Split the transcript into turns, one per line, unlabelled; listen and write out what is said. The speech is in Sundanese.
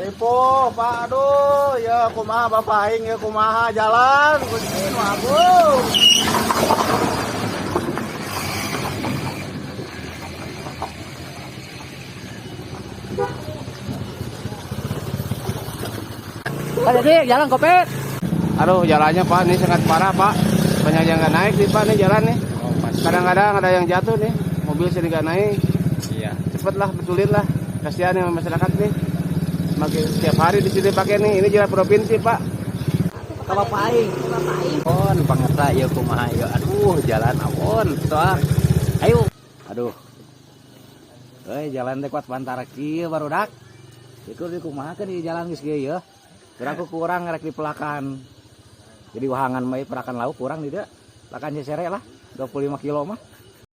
Ripuh, Pak, aduh, ya kumaha Bapak aing, ya kumaha jalan, Gusti nu agung.
Pak Dedi, jalan kopet.
Aduh, jalannya, Pak, ini sangat parah, Pak. Banyak yang nggak naik nih, Pak, nih jalan nih. Kadang-kadang ada yang jatuh nih, mobil sering nggak naik.
Iya.
Cepatlah, betulin lah. Kasihan sama masyarakat nih. Makin setiap hari di sini pakai nih, ini jalan provinsi, Pak.
Ka Bapak aing.
On pangersa ieu kumaha ieu. Aduh, jalan awon tuh. Ayo.
Aduh. Euy, jalan teh kuat bantara kieu barudak. Iku di kumaha kan di jalan geus kieu ya. Urang ku kurang rek dipelakan. Jadi wahangan mah perakan lauk kurang di dieu. Pelakan sesere lah 25 kilo mah.